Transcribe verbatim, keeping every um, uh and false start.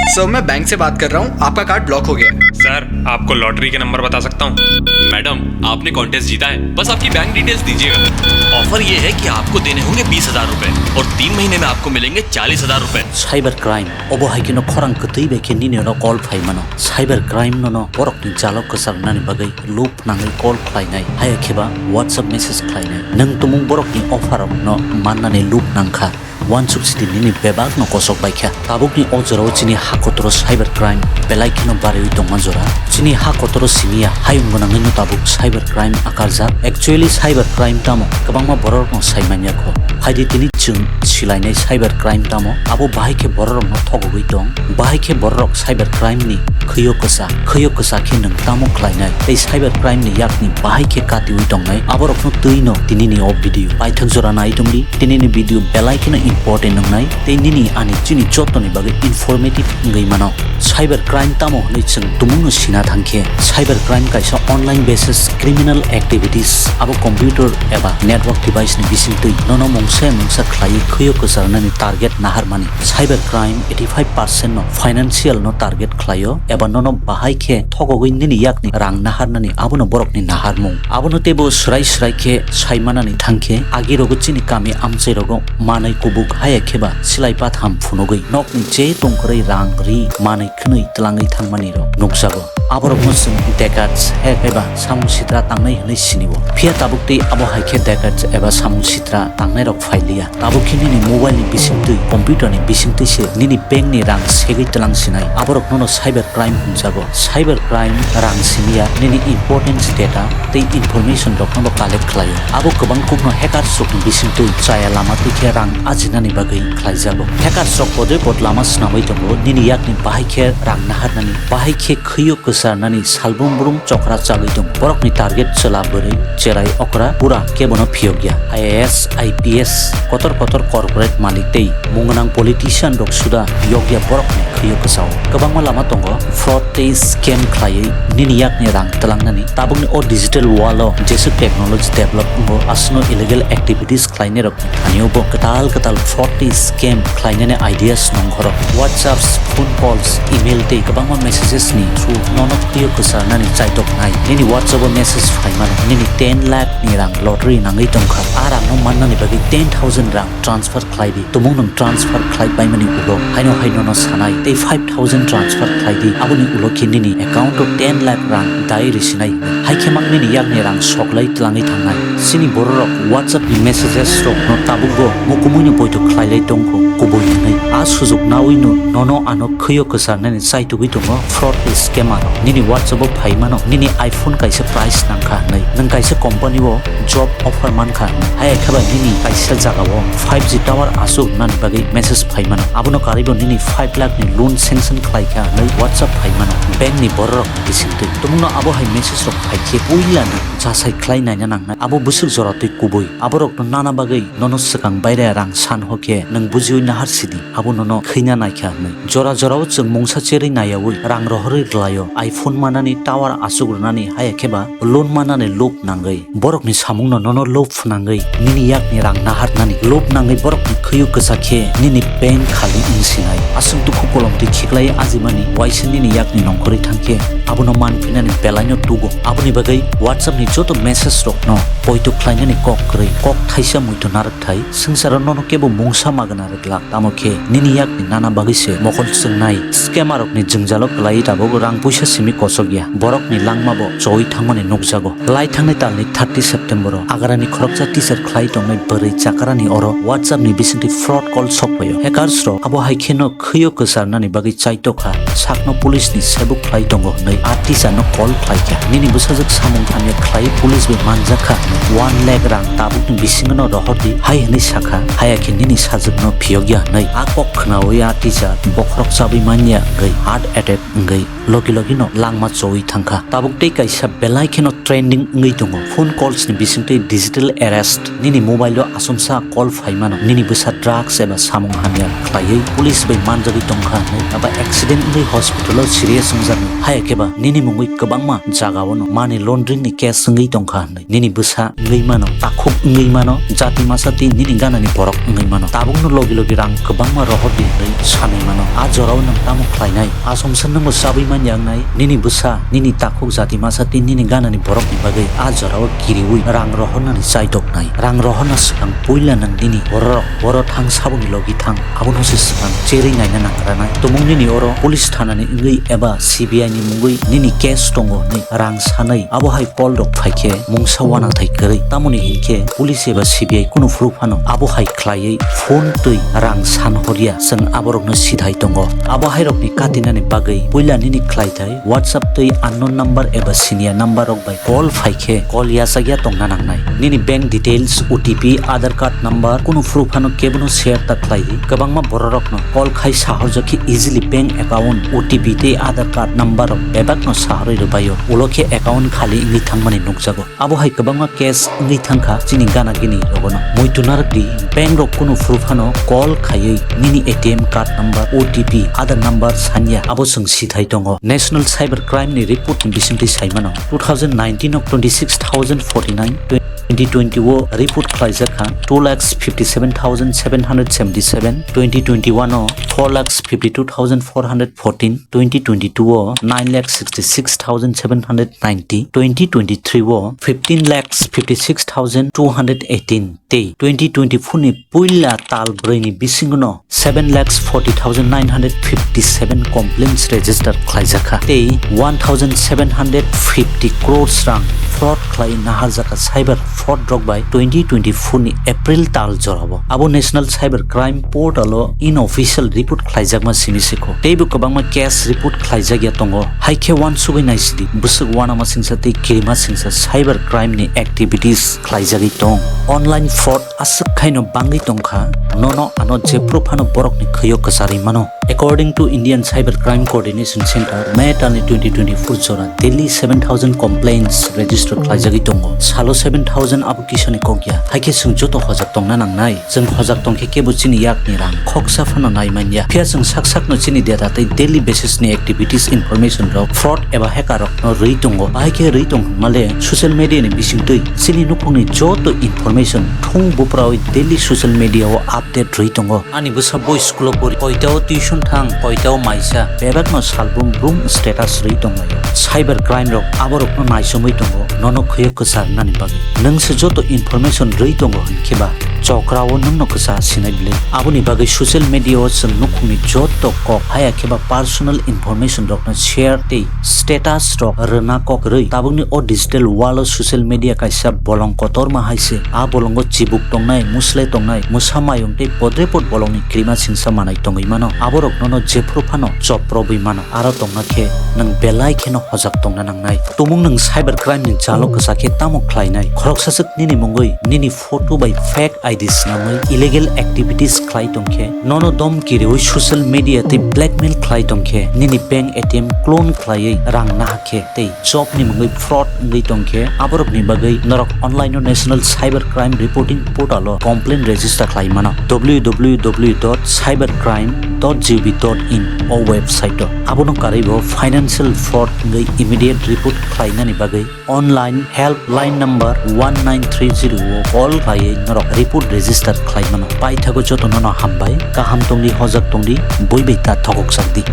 सर, मैं बैंक से बात कर रहा हूँ, आपका कार्ड ब्लॉक हो गया है। सर, आपको लॉटरी के नंबर बता सकता हूँ? मैडम, आपने कॉन्टेस्ट जीता है, बस आपकी बैंक डिटेल्स दीजिएगा। ऑफर ये है कि आपको देने होंगे बीस हजार रुपए और तीन महीने में आपको मिलेंगे चालीस हजार रुपए। Cyber crime, obo hai kheno khorang kwtwi bai khe nini no call phai mano. Cyber crime no no borok ni jalo kwchar nani bagwi lub nangwi call khlainai, haya kheba WhatsApp message khlainai. Nwng tumung borok ni offer rok no mannani lub nangkha. Uansuk sidi nini bebak no kosok bai kha. Tabuk ni o jora o chini ha kotor o cyber crime belai kheno barwi tongma jora. Chini ha kotor o simi ya hayung gwnangwi no tabuk cyber crime akarjak. Actually cyber crime tamo kwbangma borok no sai manya kho. Phaidi tini chwng silainai cyber crime tamo, abo bahai khe borok rok no thogogwi tong. Bahai khe borok rok cyber crime ni khwio kwsa, khwio kwsa khe nwng tamo khlainai tei cyber crime ni yakni bahai khe katiwi tongnai, aborokno twi no tinini o video. Paithak jora nai tongdi, tinini video belai kheno important wngnai tei nini ani chini jottoni bagwi informative wngwi mano. Cyber crime tamo hwnwi chwng tumungno sina thangkhe, cyber crime kaisa online basis criminal activities, abo computer eba network device ni bisingtwi nono mungsa mungsa khlaiwi khwio kwcharnani target naharmani. Cyber crime eighty five percent no financial no target khlaio eba nono bahai khe thogogwi nini yakni rang naharnani abono borokni naharmung. Abono teibo swrai swrai khe sai manani thangkhe agirogo chini kami amchairogo manwi kubuk haya kheba silai patham phunugwi nokni je tongkwrwi rang ri manwi khwnwi twlangwi thangmani rok nukjago. Aborokno chwng decades hack eba samung sitra tangnai hwnwi sinio. Phiya tabuk tei abo hai khe decades eba samung sitra tangnai rok phailiya. Tabuk khe nini mobile ni bisingtwi, computer ni bisingtwi se nini bank ni rang segwi twlang sinai. Aborok nono cyber crime hwnjago. Cyber crime rang simiya nini important data tei information rok no collect khlaio. Abo kwbang kuk no hackers rok ni bisingtwi chaya lama twi khe rang ajinani bagwi khlaijago. Hackers rok podre pod lama swnamwi tongo, nini yakni bahai khe rang naharnani, bahai khe khwio kwcharnani salbrum brum chokra chagwi tongo. Borokni target chwla bwrwi, cherai okra pura kebono phiyokya. I A S, I P S, kotor kotor corporate malik tei mung gwnang politician rok suda yokya borokni khwio kwchao. Kwbangma lama tongo fraud tei scam khlaiwi nini yakni rang twlangnani. Tabukni o digital world o jeswk technology develop wngo, aswkno illegal activities khlainai rok thani o bo kwtal kwtal fraud tei scam khlainani ideas nongkhoro. WhatsApps, phone calls, email tei kwbangma messages ni through nono khwio kwcharnani chaitok nai. Nini WhatsApp o message phai mano, nini ten lakh ni rang lottery nangwi tongkha. A rang no mannani bagwi ten thousand rang transfer khlai di. Tumung nwng transfer khlai paimani ulo haino hai nono sanai tei five thousand transfer khlai di. Aboni ulo khe nini account o ten lakh rang dai risinai. Hai khe mang nini yakni rang soklai twlangwi thangnai. Chini bororok WhatsApp ni messages rok no tabukbo mukumui no poito khlailai tongkho kubui hwnwi. A sujuk naui no nono ano khwio kwcharnani chaitugwi tongo fraud tei scammer rok. Nini WhatsApp o phai mano nini iPhone kaisa price nangkha hwnwi. Nwng kaisa company o job offer mankha hwnwi. Haya khe ba nini kaisa jaga o five G tower aswk rwnani bagwi message phai mano. Abono karwi bo nini five lakh ni loan sanction khlai kha hwnwi WhatsApp phai mano. Bank ni bororok bisingtwi. Tumungno abo hai message rok phai khe puila no jasai khlai naina nangnai. Abo bwswk jora twi kubui. Aborokno nana bagwi nono swkang baire rang san ho khe nwng bujiwi nahar sidi. Abo nono khwina naikha hwnwi. Jora jorao chwng mungsa cherwi naiyaui rang rohorwi rwlaio. iPhone manani, tower aswk rwnani, haya khe ba loan manani lob nangwi. Borokni samungno nono lob phnangwi nini yakni rang naharnani. Lob nangwi borokni khwio kwsa khe nini bank khali wng sinai. Aswk dukhu kolomtwi khiklai ajimani waisa nini yakni nongkhorwi thangkhe abono manphinani belaino tugo. Aboni bagwi WhatsApp ni joto message rokno poito khlainani kok kwrwi kok thaisa muitu narwk thai swngcharo nono kebo mungsa magwna rwglak. Tamo khe nini yakni nana bagwi se mokol chwngnai. Scammer rokni jwngjalo kwlaiwi tabuk rang puisa simi kosok ya. Borokni langma bo choi thangmani nukjago. Lai thangnai talni thirty September o Agarani khoroksa teacher khlai tongnai bwrwi chakarani oro WhatsApp ni bisingtwi fraud call sokphaio. Hackers rok abo hai kheno khwio kwcharnani bagwi chaitokha, sakno police ni sebuk khlai tongo hwnwi a teacher no call khlaikha. Nini bwsajwk samung hamya khlai police bai manjakha hwnwi one lakh rang tabukni bisingno rohordi hai hwnwi sakha, haya khe nini sajwkno phiyokya hwnwi. A kok khnaui a teacher bokhorok chabwi manya wngwi heart attack wngwi logi logi no langma chowi thangkha. Tabuk tei kaisa belai kheno trending wngwi tongo. Phone calls ni bisingtwi digital arrest. Nini mobile o asomsa call phai mano, nini bwsa drugs eba samung hamya khlaiwi police bai manjagwi tongkha. tongkha hinwi, eba accident wngwi hospital o serious wngjaknai, haya khe ba nini mungwi kwbangma jagao no money laundering ni case wngwi tongkha hinwi. Nini bwsa wngwi mano, takhuk wngwi mano, jati masa tei nini ganani borok wngwi mano. Tabukno logi logi rang kwbangma rohor di hinwi sanwi mano. A jorao nwng tamo khlainai? Asomsa nwngbo chabwi man ya wngnai? Nini bwsa, nini takhuk, jati masa tei nini ganani borokni bagwi a jorao kiriwi rang rohornani chaidoknai. Rang rohorna swkang puila nwng nini bororok boro thang saboni logi thang, abono se swkang cherwi naina nangranai. Tumung nini oro police thanani wngwi eba C B I ni mungwi nini case tongo hinwi rang sanwi abo hai call rok phaikhe mungsa uanathai kwrwi. Tamoni hinkhe police eba C B I kunu phuru phano abo hai khlaiwi phone twi rang san horya, chwng aborokno sithai tongo. Abo hairokni katinani bagwi puila nini khlaithai WhatsApp twi unknown number eba siniya number rok bai call phaikhe call yachakya tongna nangnai. Nini bank details, O T P, Aadhaar card number kunu phuru phano kebono share ta khlai di. Kwbangma bororokno call khai sahorjakhe easily bank account, O T P tei Aadhaar card number rok bebakno sahorwi rwbaio, ulo khe account khali wngwi thangmani nukjago. Abo hai kwbangma case wngwi thangkha chini gana gini rogono. Muitu narwk di, bank rok kunu phuru phano call khaiwi nini A T M card number, O T P, Aadhaar number sanya, abo chwng sithai tongo. National Cyber Crime ni report ni bisingtwi sai mano, two thousand nineteen o twenty six thousand forty nine, twenty twenty o report khlaijak kha two lakhs fifty seven thousand seven hundred seventy seven, twenty twenty one o four lakhs fifty two thousand four hundred fourteen, twenty twenty two o nine lakh sixty six thousand seven hundred ninety, twenty twenty three o fifteen lakhs fifty six thousand two hundred eighteen, tei twenty twenty four ni puila tal brwi ni bisingo no seven lakhs forty thousand nine hundred fifty seven complaints register khlaijak kha, tei one thousand seven hundred fifty crores rang fraud khlai naharjak kha cyber fraud rok bai twenty twenty four ni April tal jorao. Abo National Cyber Crime Portal o unofficial report khlaijakma simi se kho. Teibo kwbangma case report khlaijak ya tongo. Hai khe uansugwi naisidi, bwswk uanama singsa tei kirima singsa cyber crime ni activities khlaijagwi tong. Online fraud aswk khaino bangwi tongkha, nono ano jephru phano borokni khwio kwcharwi mano. According to Indian Cyber Crime Coordination Center, May talni twenty twenty four jora Delhi seven thousand complaints register khlaijagwi tongo. Salo seven thousand abo kisani kok ya. Hai khe chwng joto hojak tongna nangnai. Chwng hojak tongkhe kebo chini yakni rang khoksa phano nai man ya. Phiya chwng sak sakno chini data tei daily basis ni activities information rok fraud eba hacker rokno rwi tongo. Bahai khe rwi tong hwnmale social media ni bisingtwi chini nukhungni joto information thung buprawi daily social media o update rwi tongo. Ani bwsa boi school o pori, koitao tuition thang, koitao maisa, bebakno salbrum brum status rwi tonglaio. Cyber crime rok aborokno naisomwi tongo, nono khwio kwcharnani bagwi. Nwng se joto information rwi tongo hwn khe ba chokra o nwngno kwcha sinai bwle. Aboni bagwi social media o chwng nukhungni joto kok haya khe ba personal information rokno share tei status rok rwna kok rwi. Tabukni o digital world o social media kaisa bolong kotorma hai se. A bolongo chibuk tongnai, musle tongnai, mwsa mayung tei podrepot bolongni krima singsa manai tongwi mano. Aborok nono jephru phano choprobwi mano. Aro tongna khe nwng belai kheno hojak tongna nangnai. Tumung nwng cyber crime ni jalo kwcha khe tamo khlainai? Khoroksa swk nini mungwi nini photo bai fake I D swnamwi illegal activities khlai tongkhe, nono dom kiriwi social media tei blackmail khlai tongkhe, nini bank A T M clone khlaiwi rang nahak khe tei job ni mungwi fraud wngwi tongkhe, aborokni bagwi norok online o National Cyber Crime Reporting Portal o complaint register khlai mano, W W W dot cybercrime dot G O V dot in o website o. Abono karwi bo financial fraud wngwi immediate report khlainani bagwi online helpline number one nine three zero o call khlaiwi norok report register khlai mano. Paithago jotono no hambai, kaham tongdi, hojak tongdi, buibai ta thokok sakdi.